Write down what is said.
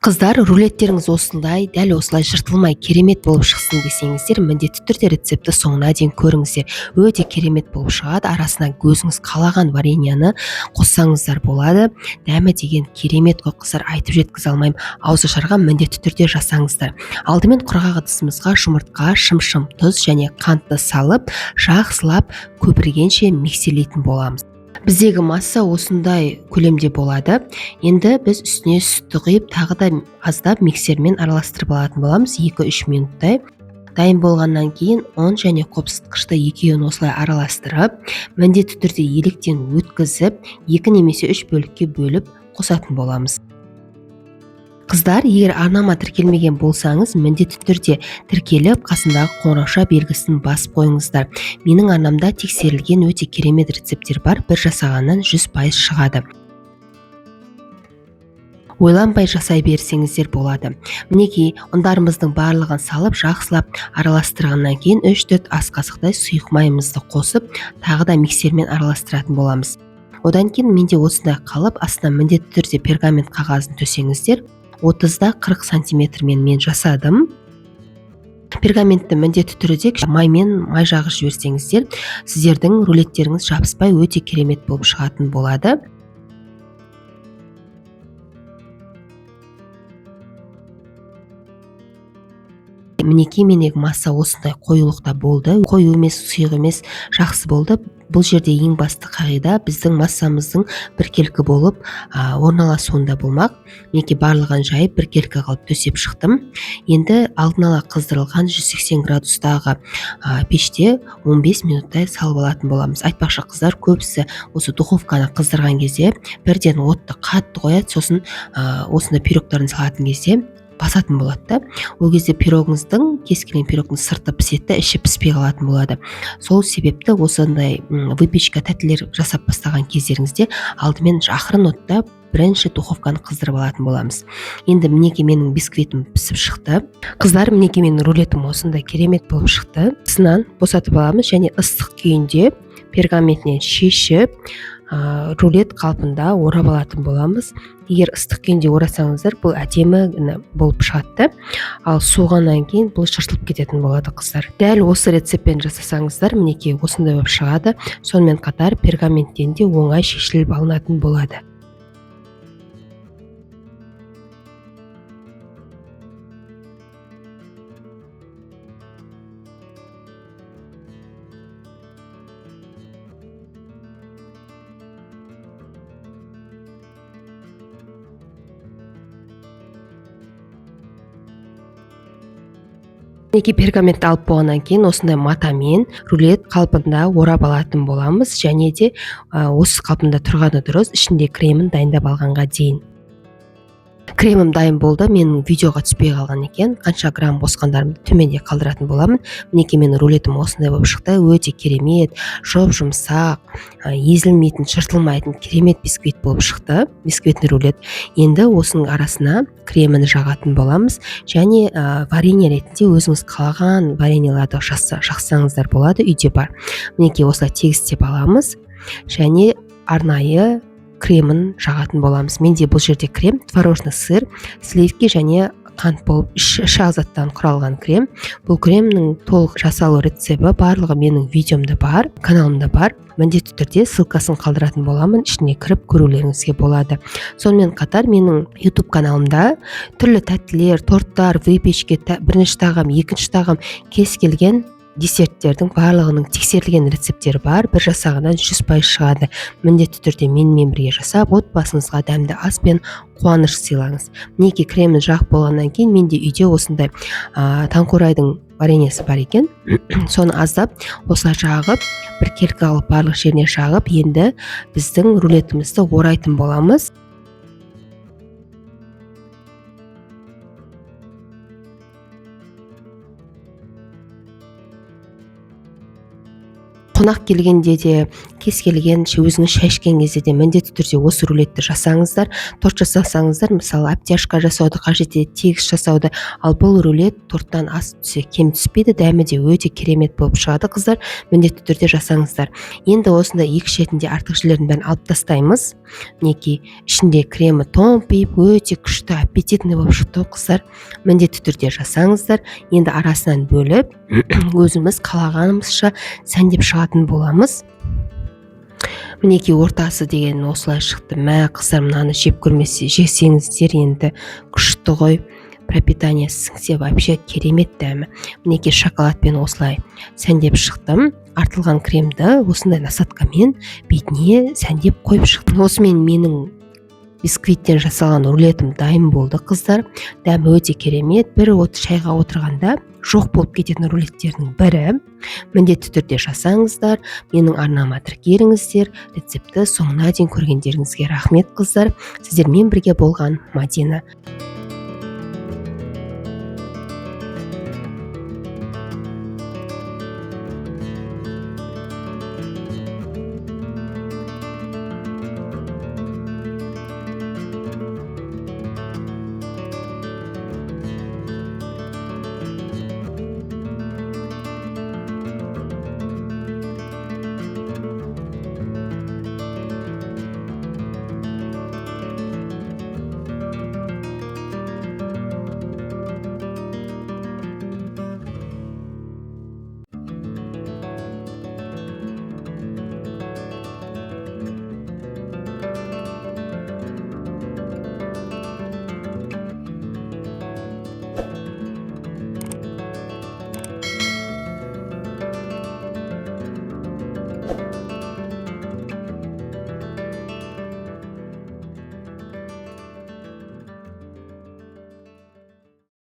Қыздар, рулеттеріңіз осындай, дәл осылай жыртылмай керемет болып шықсын десеңіздер, міндетті түрде рецептті соңына дейін көріңіздер. Өте керемет болып шығады. Арасына өзіңіз қалаған вареньяны қоссаңыздар болады. Дәмі деген керемет қой, қыздар, айтып жеткізе алмаймын. Ауызашарға міндетті түрде жасаңыздар. Алдымен құрғақ ыдысымызға жұмыртқа, шымшым тұз және қантты салып, жақсылап көпіргенше миксерлейтін боламыз. Біздегі масса осындай көлемде болады. Енді біз үстіне сүтті құйып, тағы да аздап миксермен араластырып алатын боламыз 2-3 минуттай. Дайын болғаннан кейін ұн және қопсытқышты екеуін осылай араластырып, міндетті түрде електен өткізіп, 2 немесе 3 бөлікке бөліп қосатын боламыз. Қыздар, егер арнама тіркелмеген болсаңыз, міндетті түрде тіркеліп, қасындағы қоңыраушa белгісін басып қойыңыздар. Менің арнамда тексерілген өте керемет рецепттер бар, бір жасағаннан 100% шығады. Ойланбай жасай берсеңіздер болады. Мінекей, ұндарымыздың барлығын салып, жақсылап араластырғаннан кейін 3-4 ас қасықтай сұйық майымызды қосып, тағы да миксермен араластыратын боламыз. Одан кейін менде осындай қалып, астына міндетті түрде пергамент қағазын төсеңіздер. 30-да 40 сантиметрмен мен жасадым. Пергаментті міндетті түрде маймен май жағып жіберсеңіздер, сіздердің рулеттеріңіз жабыспай өте керемет болып шығатын болады. Мінекей, менегі масса осындай қоюлықта болды. Қою емес, сұйық емес, жақсы болды. Бұл жерде ең басты қағида біздің массамыздың біркелкі болып орналасуында болмақ. Мінекей, барлығын жайып біркелкі қылып төсеп шықтым. Енді алдын ала қыздырылған 180 градустағы пеште 15 минуттай салып алатын боламыз. Айтпақшы, қыздар, көбісі осы духовканы қыздырған кезде бірден отты қатты қояды, сосын осындай пирогтарын салатын кезде басатын болады да. Ол кезде пирогыңыздың, кез келген пирогтың сырты піседі де, іші піспей қалатын болады. Сол себепті осындай выпечка, тәттілер жасап бастаған кездеріңізде алдымен ақырын отта бірінші духовканы қыздырып алатын боламыз. Енді мінекей, менің бисквитім пісіп шықты. Қыздар, мінекей, менің рулетім осындай керемет болып шықты. Сынан босатып аламыз және ыстық күйінде пергаментінен шешіп, рулет қалпында орап алатын боламыз. Егер ыстық күйінде орасаңыздар, бұл әдемі болып шығады да. Ал суығаннан кейін бұл жыртылып кететін болады, қыздар. Дәл осы рецептпен жасасаңыздар, мінекей, осындай болып шығады. Сонымен қатар пергаменттен де оңай шешіліп алынатын болады. Мінекей, пергаментті алып болғаннан кейін осындай матамен рулет қалпында орап алатын боламыз. Және де осы қалпында тұрғаны дұрыс, ішінде кремін дайындап алғанға дейін. Кремім дайын болды, менің видеоға түспей қалған екен. Қанша грамм қосқандарымды төменде қалдыратын боламын. Мінекей, менің рулетім осындай болып шықты. Өте керемет, жұп-жұмсақ, езілмейтін, жыртылмайтын керемет бисквит болып шықты, бисквитный рулет. Енді осының арасына кремін жағатын боламыз және варенье ретінде өзіңіз қалаған вареньеларды жақсаңыздар болады, үйде бар. Мінекей, осылай тегістеп аламыз және арнайы кремін жағатын боламыз. Менде бұл жерде крем творожный сыр, сливки және қант болып үш ақ заттан құралған крем. Бұл кремнің толық жасалу рецепті барлығы менің видеомда бар, каналымда бар. Міндетті түрде ссылкасын қалдыратын боламын, ішіне кіріп көрулеріңізге болады. Сонымен қатар менің YouTube каналымда түрлі тәттілер, торттар, выпечка, бірінші тағам, екінші тағам, кез келген десерттердің барлығының тексерілген рецепттері бар. Бір жасағаннан 100% шығады. Міндетті түрде менімен бірге жасап, отбасыңызға дәмді ас пен қуаныш сыйлаңыз. Мінекей, кремін жағып болғаннан кейін менде үйде осындай таңқурайдың вареньесі бар екен. Соны аздап осылай жағып, бір келкі алып барлық жеріне жағып, енді біздің рулетімізді орайтын боламыз. Қонақ келгенде де Кез келген өзіңіз шай ішкен кезде де міндетті түрде осы рулетті жасаңыздар. Торт жасасаңыздар, мысалы, обтяжка жасауды қажет етеді, тегіс жасауды. Ал бұл рулет торттан асып түссе, кем түспейді, дәмі де өте керемет болып шығады. Қыздар, міндетті түрде жасаңыздар. Енді осындай екі шетінде артық жерлердің бәрін алып тастаймыз. Мінекей, ішінде кремі томпиып, өте күшті, аппетитный болып шықты. Қыздар, міндетті түрде жасаңыздар. Енді арасынан бөліп, өзіміз қалағанымызша сәндеп шығатын боламыз. Мінекей, ортасы деген осылай шықты. Мә, қыздар, мынаны жеп көрмесе, жесеңіздер енді, күшті ғой. Пропитание сіңсе, вообще керемет дәмі. Мінекей, шоколадпен осылай сәндеп шықтым. Артылған кремді осындай насадкамен бетіне сәндеп қойып шықтым. Осымен менің бисквиттен жасалған рулетім дайын болды. Қыздар, дәмі өте керемет. Бір от шайға отырғанда жоқ болып кететін рулеттердің бірі. Міндетті түрде жасаңыздар. Менің арнама тіркеліңіздер. Рецептті соңына дейін көргендеріңізге рахмет, қыздар. Сіздермен бірге болған Мадина.